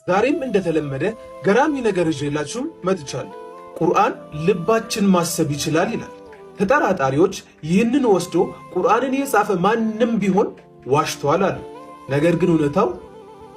ዛሬም እንደተለመደ ገራሚ ነገር ይዤላችሁም መጥቻለሁ። ቁርአን ልባችን ማሰብ ይችላል ይላል። ተጠራጣሪዎች ይህንን ወስዶ ቁርአንን የጻፈ ማንም ቢሆን ዋሽቷል አሉ። ነገር ግን እውነታው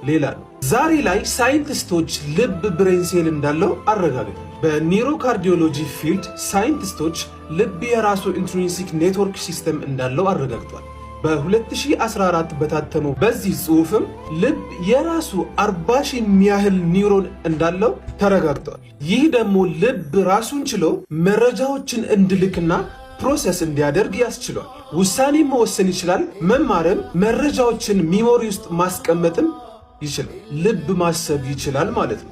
ሌላ ነው። ዛሬ ላይ ሳይንቲስቶች ልብ brain cell እንዳለው አረጋግጠዋል። በ neurocardiology field ሳይንቲስቶች ልብ የራሱ intrinsic network system እንዳለው አረጋግጧል። በ2014 በታተመው በዚህ ጽሑፍም ልብ የራሱ 40 ሺህ የሚያህል ኒውሮን እንዳለው ተረጋግጧል። ይህ ደግሞ ልብ ራሱን ችሎ መረጃዎችን እንዲልክና process እንዲያደርግ ያስችሏል። ውሳኔ መወሰን ይችላል። መማርም መረጃዎችን memory ውስጥ ማስቀመጥም ይችላል። ልብ ማሰብ ይችላል ማለት ነው።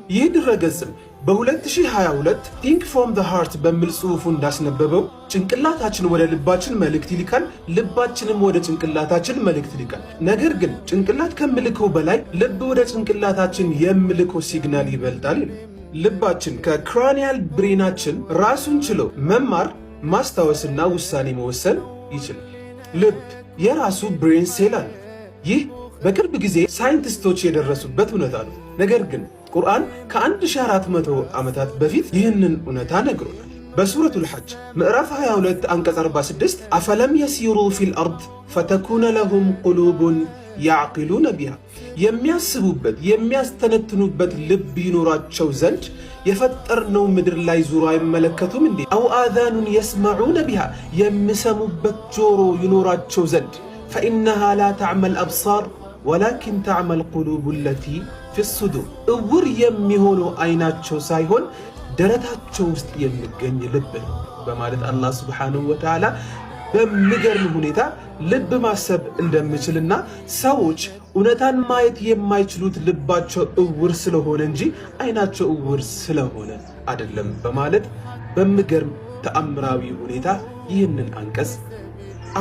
ይህ ድረገጽም በ2022 "Think from the Heart" በሚል ጽሑፉ እንዳስነበበው ጭንቅላታችን ወደ ልባችን መልእክት ይልካል፣ ልባችንም ወደ ጭንቅላታችን መልእክት ይልካል። ነገር ግን ጭንቅላት ከሚልከው በላይ ልብ ወደ ጭንቅላታችን የሚልከው signal ይበልጣል ይላል። ልባችን ከ cranial brain ኣችን ራሱን ችሎ መማር፣ ማስታወስና ውሳኔ መወሰን ይችላል። ልብ የራሱ brain cell አለ። ይህ በቅርብ ጊዜ ሳይንቲስቶች የደረሱበት እውነታ ነው። ነገር ግን ቁርአን ከ1400 ዓመታት በፊት ይህንን እውነታ ነግሮናል። በሱረቱል ሐጅ ምዕራፍ 22 አንቀጽ 46 أفلم يسيروا في الأرض فتكون لهم قلوب يعقلون بها፣ የሚያስቡበት የሚያስተነትኑበት ልብ ይኖራቸው ዘንድ የፈጠርነው ምድር ላይ ዙሮ አይመለከቱም እንዴ? أو آذان يسمعون بها፣ የሚሰሙበት ጆሮ ይኖራቸው ዘንድ፣ فإنها لا تعمى الأبصار ولكن تعمى القلوب التي في الصدور፣ እውር የሚሆነው አይናቸው ሳይሆን ደረታቸው ውስጥ የሚገኝ ልብ ነው በማለት አላህ سبحانه وتعالى በሚገርም ሁኔታ ልብ ማሰብ እንደሚችልና ሰዎች እውነታን ማየት የማይችሉት ልባቸው እውር ስለሆነ እንጂ አይናቸው እውር ስለሆነ አይደለም በማለት በሚገርም ተአምራዊ ሁኔታ ይህንን አንቀጽ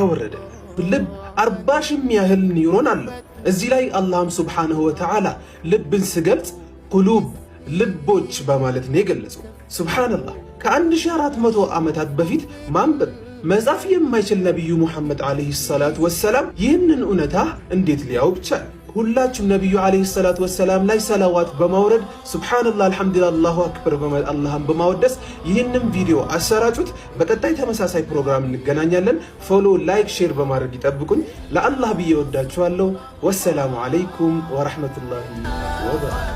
አወረደልን። ልብ 40 ሺህ ያህል ኒውሮን አለው። እዚህ ላይ አላህም سبحانه وتعالى ልብን ሲገልጽ قلوب ልቦች በማለት ነው የገለጸው። سبحان الله፣ ከ1400 ዓመታት በፊት ማንበብ መጻፍ የማይችል ነቢዩ ሙሐመድ عليه الصلاة والسلام ይህንን እውነታ እንዴት ሊያውቅ ቻለ? ሁላችሁም ነቢዩ عليه الصلاة والسلام ላይ ሰላዋት በማውረድ سبحان الله፣ الحمد لله፣ الله أكبر በማለት አላህን በማወደስ ይህንን ቪዲዮ አሰራጩት። በቀጣይ ተመሳሳይ ፕሮግራም እንገናኛለን። Follow፣ like፣ share በማድረግ ይጠብቁኝ። ለአላህ ብዬ ወዳችኋለሁ። والسلام عليكم ورحمة الله وبركاته።